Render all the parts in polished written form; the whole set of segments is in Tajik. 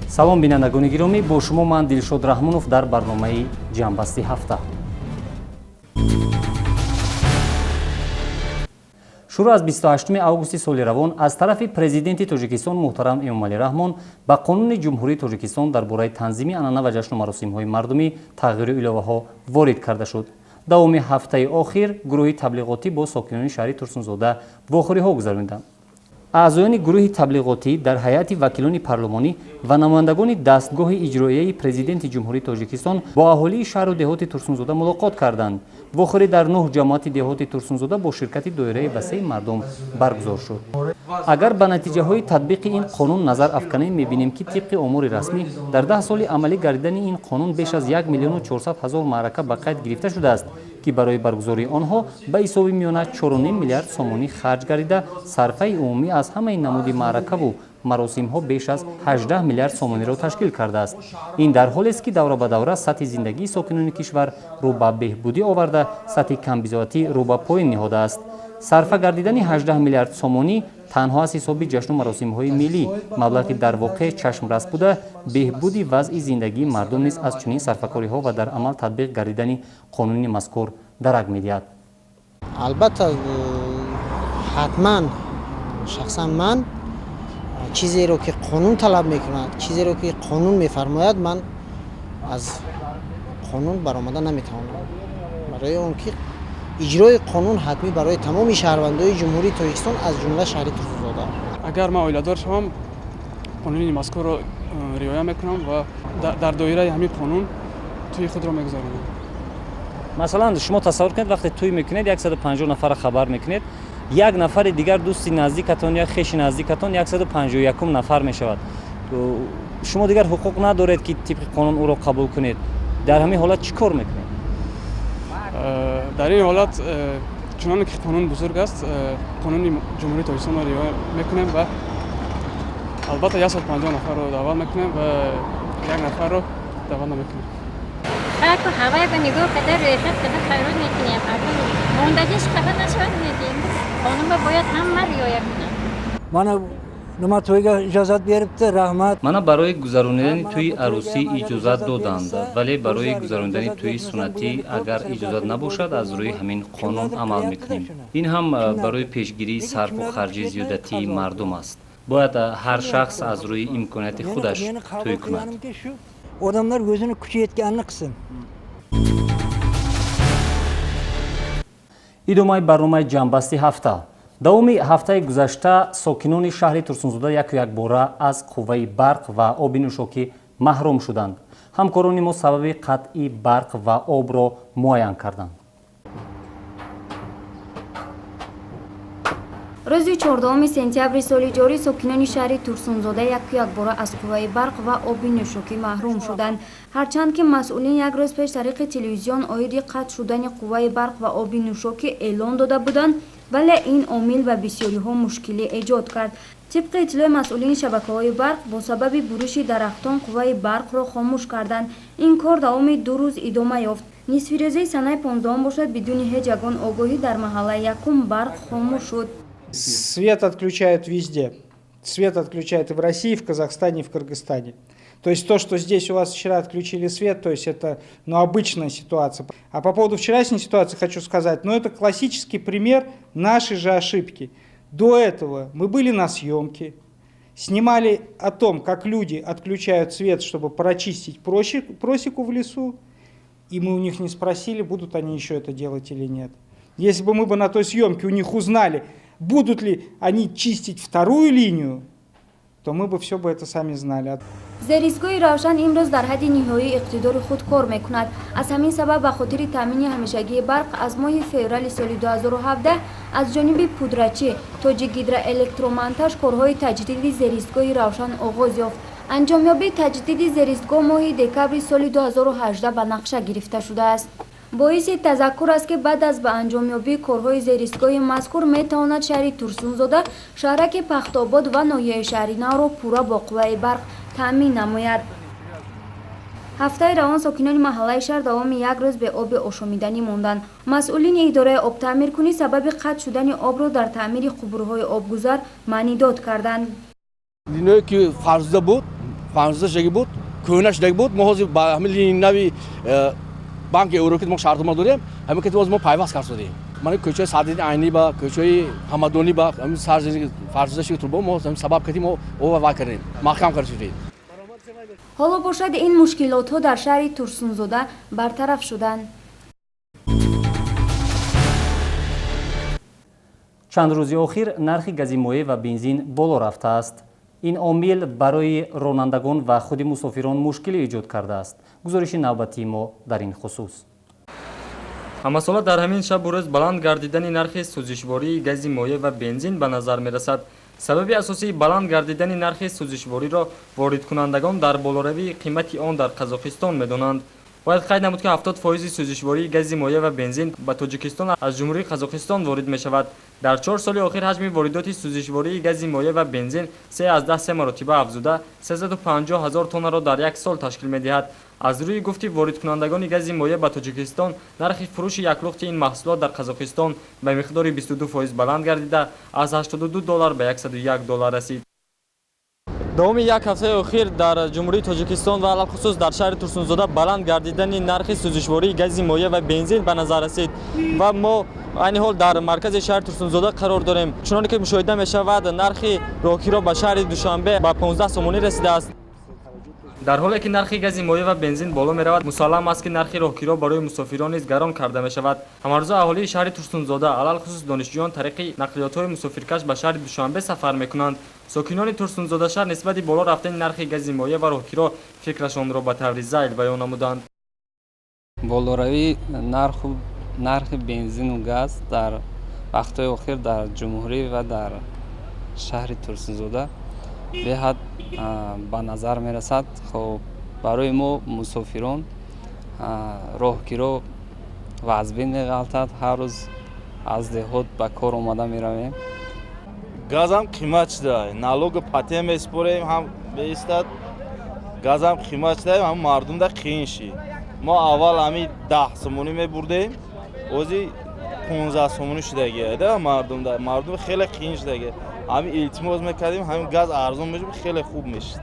Салом, бинандагони гиромӣ, бо шумо ман Дилшод Раҳмонов дар барномаи «Ҷамъбасти ҳафта». Шурӯъ аз 28 августи соли равон аз тарафи Президенти Тоҷикистон муҳтарам Эмомалӣ Раҳмон ба Қонуни Ҷумҳурии Тоҷикистон дар бораи танзими анъана ва ҷашну маросимҳои мардумӣ тағйиру иловаҳо ворид карда шуд. Давоми ҳафтаи охир гурӯҳи таблиғотӣ бо сокинони шаҳри Турсунзода вохӯриҳо гузарониданд. Аъзоёни гурӯҳи таблиғотӣ дар ҳайати вакилони парлумонӣ ва намояндагони дастгоҳи иҷроияи Президенти Ҷумҳурии Тоҷикистон бо аҳолии шаҳру деҳоти Турсунзода мулоқот карданд. Вохӯрӣ дар нӯҳ ҷамоати деҳоти Турсунзода бо ширкати доираи васеи мардум баргузор шуд. Агар ба натиҷаҳои татбиқи ин қонун назар афканем, мебинем, ки тибқи омори расмӣ дар 10 соли амалӣ гардидани ин қонун беш аз 1 400 000 маърака ба қайд гирифта шудааст, ки барои баргузории онҳо ба ҳисоби миёна 4,5 миллиард сомонӣ харҷ гардида, сарфаи умумӣ аз ҳамаи намуди маъракаву маросимҳо беш аз 18 миллиард сомониро ташкил кардааст. Ин дар ҳолест, ки давра ба давра сатҳи зиндагии сокинони кишвар рӯ ба беҳбудӣ оварда, сатҳи камбизоатӣ рӯ ба поён ниҳодааст. Сарфа гардидани 18 миллиард сомонӣ танҳо аз ҳисоби ҷашну маросимҳои миллӣ маблағи дар воқеъ чашмрас буда, беҳбуди вазъи зиндагии мардум низ аз чунин сарфакориҳо ва дар амал татбиқ гардидани қонуни мазкур дарак медиҳад. Албатта, ҳатман, шахсан ман чизеро, ки қонун талаб мекунад, чизеро, ки қонун мефармояд, ман аз қонун баромада наметавонам, барои он ки иҷрои қонун ҳатмӣ барои тамоми шаҳрвандои Ҷумҳурии Тоҷикистон, аз ҷумла шаҳри Турсунзода. Агар ман оиладор шавам, қонуни мазкурро риоя мекунам ва дар доираи ҳамин қонун тӯи худро мегузаронам. Масалан, шумо тасаввур кунед, вақте тӯй мекунед, 150 нафарро хабар мекунед, як нафари дигар, дӯсти наздикатон ё хеши наздикатон, 151-ум нафар мешавад. Шумо дигар ҳуқуқ надоред, ки тибқи қонун ӯро қабул кунед. Дар ҳамин ҳолат чӣ кор мекунед? Дар ин ҳолат, чуноне ки қонун бузург аст, қонуни Ҷумҳурии Тоҷикистонро риоя мекунем ва албатта 150 нафарро даъват мекунем ва як нафарро даъват намекунем. Хаку ҳавайба нигоҳ карда, рӯйхат карда, хайрот мекунем. Мондагиш хафа нашавад, мегӯем, қонунба бояд ҳама риоя кунад. Мана nima to'yga ijozat beribdi, rahmat. Мана барои гузаронидани тӯи арӯсӣ иҷозат доданд, вале барои гузаронидани тӯи суннатӣ агар иҷозат набошад, аз рӯи ҳамин қонун амал мекунем. Ин ҳам барои пешгирии сарфу харҷи зиёдатии мардум аст. Бояд ҳар шахс аз рӯи имконияти худаш тӯй кунад. Odamlar o'zini kuchi yetganini qilsin. Идомаи барномаи «Ҷамъбасти ҳафта». Давоми ҳафтаи гузашта сокинони шаҳри Турсунзода яку якбора аз қувваи барқ ва оби нӯшокӣ маҳрум шуданд. Ҳамкорони мо сабаби қатъи барқ ва обро муайян карданд. Рӯзи 14 сентябри соли ҷорӣ сокинони шаҳри Турсунзода яку якбора аз қувваи барқ ва оби нӯшокӣ маҳрум шуданд. Ҳарчанд ки масъулин як рӯз пеш тариқи телевизион оиди қатъ шудани қувваи барқ ва оби нӯшокӣ эълон дода буданд, вале ин омил ба бисёриҳо мушкилӣ эҷод кард. Тибқи иттилои масъулини шабакаҳои барқ, бо сабаби буриши дарахтон қувваи барқро хомӯш карданд. Ин кор давоми 2 рӯз идома ёфт. Нисфирӯзаи санаи 15-ум бошад, бидуни ҳеҷ ягон огоҳӣ дар маҳаллаи якум барқ хомӯш шуд. Свет отключают везде. Свет отключают и в России, и в Казахстане, и в Кыргызстане. То есть то, что здесь у вас вчера отключили свет, то есть это, ну, обычная ситуация. А по поводу вчерашней ситуации хочу сказать, ну, это классический пример нашей же ошибки. До этого мы были на съемке, снимали о том, как люди отключают свет, чтобы прочистить просеку в лесу, и мы у них не спросили, будут они еще это делать или нет. Если бы мы бы на той съемке у них узнали, будут ли они чистить вторую линию, то мы бы все бы это сами знали. Зеристгоҳи Равшан имрӯз дар ҳадди ниҳоии иқтидори худ кор мекунад. Аз ҳамин сабаб, ба хотири таъмини ҳамешагии барқ, аз моҳи феврали соли 2017 аз ҷониби пудрачӣ Тоҷикгидроэлектромонтаж корҳои таҷдиди зеристгоҳи Равшан оғоз ёфт. Анҷомёбии таҷдиди зеристгоҳ моҳи декабри соли 2018 ба нақша гирифта шудааст. Боиси тазаккур аст, ки баъд аз ба анҷомёбии корҳои зеристгоҳи мазкур метавонад шаҳри Турсунзода, шаҳраки Пахтобод ва ноҳияи Шаҳри Навро пурра бо қувваи барқ таъмин намояд. Ҳафтаи равон сокинони маҳаллаи шаҳр давоми як рӯз беоби ошомиданӣ монданд. Масъулини идораи обтаъмиркунӣ сабаби қатъ шудани обро дар таъмири қубурҳои обгузар маънидод карданд. Линое ки фарсуда буд, 5 шаги буд, кӯҳна шудаги буд. Мо ҳозир ба ҳамин линияи нави банки Евро, ки мо шартнома дорем, ҳамин ки мо пайваст кард шудем. Мана кӯчаи Садриддин Айнӣ ба кӯчаи Ҳамадонӣ ба ҳамин фарсуда шуди труба мо сабаб кардем, мо ова кардем, маҳкам кард шудем. Ҳоло бошад, ин мушкилотҳо дар шаҳри Турсунзода бартараф шуданд. Чанд рӯзи охир нархи гази моеъ ва бензин боло рафтааст. Ин омил барои ронандагон ва худи мусофирон мушкилӣ эҷод кардааст. Гузориши навбатии мо дар ин хусус. Ҳамасола дар ҳамин шабу рӯз баланд гардидани нархи сӯзишвории гази моеъ ва бензин ба назар мерасад. Сабаби асосии баланд гардидани нархи сӯзишвориро воридкунандагон дар болоравии қимати он дар Қазоқистон медонанд. Бояд қайд намуд, ки 70% сӯзишвории гази моеъ ва бензин ба Тоҷикистон аз Ҷумҳурии Қазоқистон ворид мешавад. Дар 4 соли охир ҳаҷми воридоти сӯзишвории гази моеъ ва бензин 3,3 маротиба афзуда, 350 ҳазор тоннаро дар як сол ташкил медиҳад. Аз рӯи гуфти воридкунандагони гази моеъ ба Тоҷикистон, нархи фурӯши яклухти ин маҳсулот дар Қазоқистон ба миқдори 22% баланд гардида, аз 82 доллар ба 101 доллар расид. Давоми як ҳафтаи охир дар Ҷумҳурии Тоҷикистон ва алалхусус дар шаҳри Турсунзода баланд гардидани нархи сӯзишвории гази моеъ ва бензин ба назар расид ва мо айни ҳол дар маркази шаҳри Турсунзода қарор дорем. Чуноне ки мушоҳида мешавад, нархи роҳкиро ба шаҳри Душанбе ба 15 сомонӣ расидааст. Дар ҳоле ки нархи гази моеъ ва бензин боло меравад, мусаллам аст, ки нархи роҳкиро барои мусофирон низ гарон карда мешавад. Ҳамарӯза аҳолии шаҳри Турсунзода, алалхусус донишҷӯён, тариқи нақлиётҳои мусофиркаш ба шаҳри Душанбе сафар мекунанд. Сокинони Турсунзода шаҳр нисбати боло рафтани нархи гази моеъ ва роҳкиро фикрашонро ба таври зайл баён намуданд. Болоравии нархи бензину газ дар вақтҳои охир дар ҷумҳурӣ ва дар шаҳри Турсунзода беҳад ба назар мерасад. Хоб, барои мо мусофирон роҳкиро вазбин меғалтад. Ҳар рӯз аз деҳот ба кор омада меравем. Газам қимат шуда, налогу патент месупорем, ҳам беистад. Газам қимат шуда, ҳам мардумда қиин шид. Мо аввал ҳами 10 сомонӣ мебурдем, ҳозир 15 сомонӣ шудагида мардумда. Мардум хеле қиин шудаги. Ҳамин илтимос мекардем, ҳамин газ арзон мешуд, хеле хуб мешуд.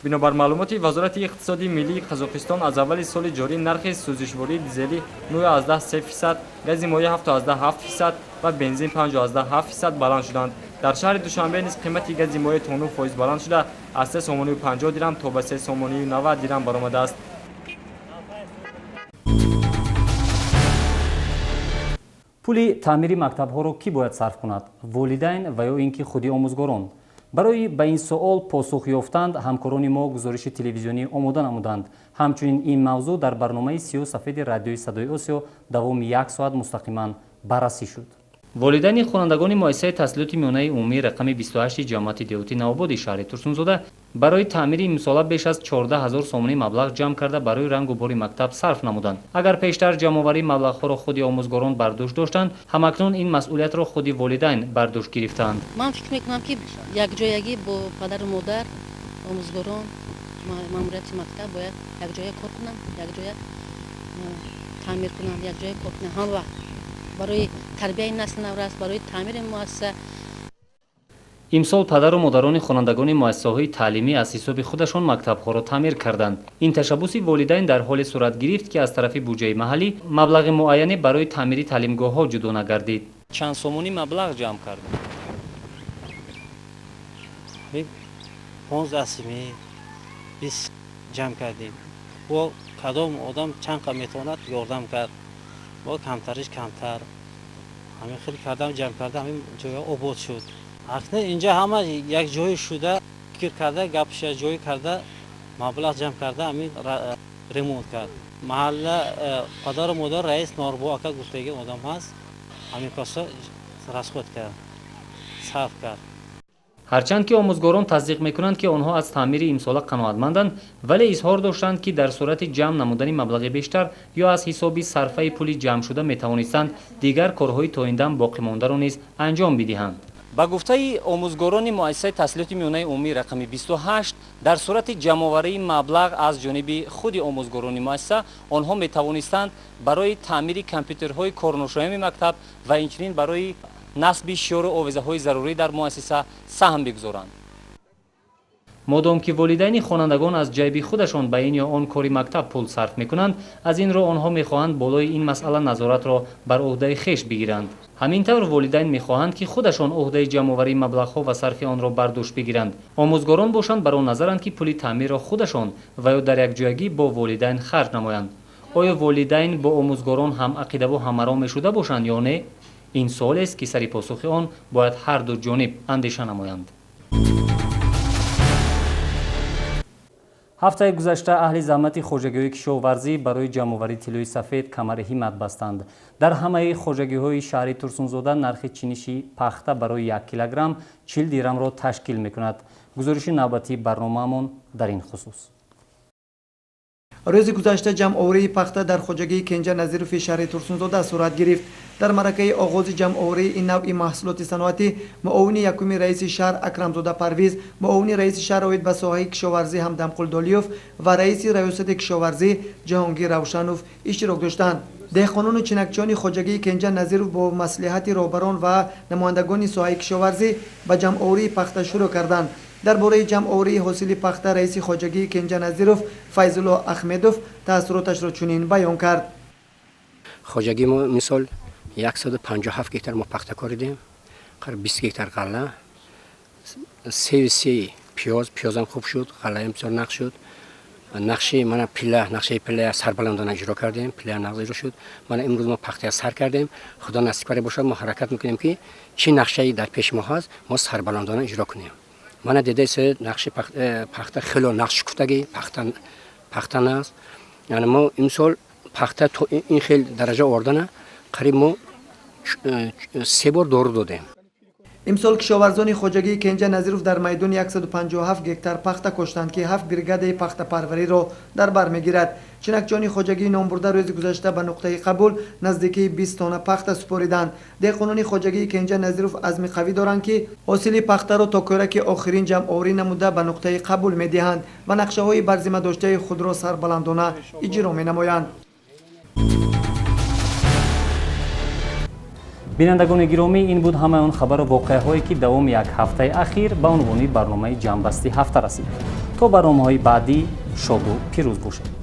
Бинобар маълумоти Вазорати иқтисоди миллии Қазоқистон, аз аввали соли ҷорӣ нархи сӯзишвории дизелӣ 9,3%, гази моеъ 7,7% ва бензин 5,7% баланд шуданд. Дар шаҳри Душанбе низ қимати гази моеъ то 9% баланд шуда, аз 3 сомонию 50 дирам то ба 3 сомонию 90 дирам баромадааст. Пули таъмири мактабҳоро кӣ бояд сарф кунад? Волидайн ва ё ин ки худи омӯзгорон? Барои ба ин суол посух ёфтанд, ҳамкорони мо гузориши телевизионӣ омода намуданд. Ҳамчунин ин мавзӯъ дар барномаи Сиёҳу сафеди радиои Садои Осиё давоми як соат мустақиман баррасӣ шуд. Волидайни хонандагони муассисаи таҳсилоти миёнаи умумии рақами 28 ҷамоати деҳоти Навободи шаҳри Турсунзода барои таъмири имсола беш аз 14 ҳазор сомонӣ маблағ ҷамъ карда, барои рангу бори мактаб сарф намуданд. Агар пештар ҷамъоварии маблағҳоро худи омӯзгорон бар дӯш доштанд, ҳамакнун ин масъулиятро худи волидайн бар дӯш гирифтаанд. Ман фикр мекунам, ки якҷоягӣ бо падару модар, омӯзгорон, маъмурияти мактаб бояд якҷоя кор кунанд, якҷоя таъмир кунанд, якҷоя кор кунанд, ҳам вақт барои тарбияи насли наврас, барои таъмири муассиса. Имсол падару модарони хонандагони муассисаҳои таълимӣ аз ҳисоби худашон мактабҳоро таъмир карданд. Ин ташаббуси волидайн дар ҳоле сурат гирифт, ки аз тарафи буҷаи маҳаллӣ маблағи муайяне барои таъмири таълимгоҳҳо ҷудо нагардид. Чанд сомонӣ маблағ ҷамъ карданд? 15 сими 20 ҷамъ кардем. Бо кадом одам чанд қа метавонад, ёрдам кард, бо камтариш камтар. Ҳамин хел кардам, ҷамъ карда, ҳамин ҷоя обод шуд. Акнун инҷа ҳама як ҷое шуда, фикр карда, гапша ҷой карда, маблағ ҷамъ карда, ҳамин ремонт кард. Маҳалла падару модар, раис Норбо ака гуфтаги одам ҳаст, ҳамин каса расход кард, сарф кард. Ҳарчанд ки омӯзгорон тасдиқ мекунанд, ки онҳо аз таъмири имсола қаноатманданд, вале изҳор доштанд, ки дар сурати ҷамъ намудани маблағи бештар ё аз ҳисоби сарфаи пули ҷамъшуда метавонистанд дигар корҳои то ин дам боқимондаро низ анҷом бидиҳанд. Ба гуфтаи омӯзгорони муассисаи таҳсилоти миёнаи умумии рақами 28, дар сурати ҷамъоварии маблағ аз ҷониби худи омӯзгорони муассиса онҳо метавонистанд барои таъмири компютерҳои корношоями мактаб ва инчунин барои насби шиёру овезаҳои зарурӣ дар муассиса саҳм бигузоранд. Модом ки волидайни хонандагон аз ҷайби худашон ба ин ё он кори мактаб пул сарф мекунанд, аз ин рӯ онҳо мехоҳанд болои ин масъала назоратро бар ӯҳдаи хеш бигиранд. Ҳамин тавр волидайн мехоҳанд, ки худашон ӯҳдаи ҷамъоварии маблағҳо ва сарфи онро бар дӯш бигиранд. Омӯзгорон бошанд бар он назаранд, ки пули таъмирро худашон ва ё дар якҷоягӣ бо волидайн харҷ намоянд. Оё волидайн бо омӯзгорон ҳамақидаву ҳамаро мешуда бошанд ё не? Ин суолест, ки сари посухи он бояд ҳар ду ҷониб андеша намоянд. Ҳафтаи гузашта аҳли заҳмати хоҷагиҳои кишоварзӣ барои ҷамъоварии тиллои сафед камари ҳиммат бастанд. Дар ҳамаи хоҷагиҳои шаҳри Турсунзода нархи чиниши пахта барои 1 килограмм 40 дирамро ташкил мекунад. Гузориши навбатии барномаамон дар ин хусус. Рӯзи гузашта ҷамъоварии пахта дар хоҷагии Кенҷа Назирови шаҳри Турсунзода сурат гирифт. Дар маъракаи оғози ҷамъоварии ин навъи маҳсулоти саноатӣ муовини якуми раиси шаҳр Акрамзода Парвиз, муовини раиси шаҳр оид ба соҳаи кишоварзӣ Ҳамдамқул Долиёв ва раиси раёсати кишоварзӣ Ҷаҳонгир Равшанов иштирок доштанд. Деҳқонону чинакчиёни хоҷагии Кенҷа Назиров бо маслиҳати роҳбарон ва намояндагони соҳаи кишоварзӣ ба ҷамъоварии пахта шурӯъ карданд. Дар бораи ҷамъоварии ҳосили пахта раиси хоҷагии Кенҷа Назиров Файзулло Ахмедов таассуроташро чунин баён кард. Хоҷагии мо мисол 157 гектар мо пахта коридем, қариб 20 гектар ғалла, 33 пиёз, пиёзам хуб шуд, ғаллаям бисёр нақш шуд. Нақши мана пила, нақшаи пила сарбаландона иҷро кардем, пила нақш иҷро шуд. Мана имрӯз мо пахтая сар кардем. Худо насиб карда бошад, мо ҳаракат мекунем, ки чӣ нақшае дар пеши мо ҳаст, мо сарбаландона иҷро кунем. Мана дидаед, нақши пахта хело нақш шукуфтагӣ, пахта наст. Яъне мо имсол пахта то ин хел дараҷа овардана қариб мо 3 бор дору додем. Имсол кишоварзони хоҷагии Кенҷа Назиров дар майдони 157 гектар пахта коштанд, ки 7 бригадаи пахтапарвариро дар бар мегирад. Чинакчиёни хоҷагии номбурда рӯзи гузашта ба нуқтаи қабул наздикии 20 тонна пахта супориданд. Деҳқонони хоҷагии Кенҷа Назиров азми қавӣ доранд, ки ҳосили пахтаро то кӯраки охирин ҷамъоварӣ намуда ба нуқтаи қабул медиҳанд ва нақшаҳои барзимадоштаи худро сарбаландона иҷро менамоянд. Бинандагони гиромӣ, ин буд ҳамаи он хабару воқеаҳое, ки давоми як ҳафтаи ахир ба унвони барномаи ҷамъбасти ҳафта расид. То барномаҳои баъдӣ шоду пирӯз бошед.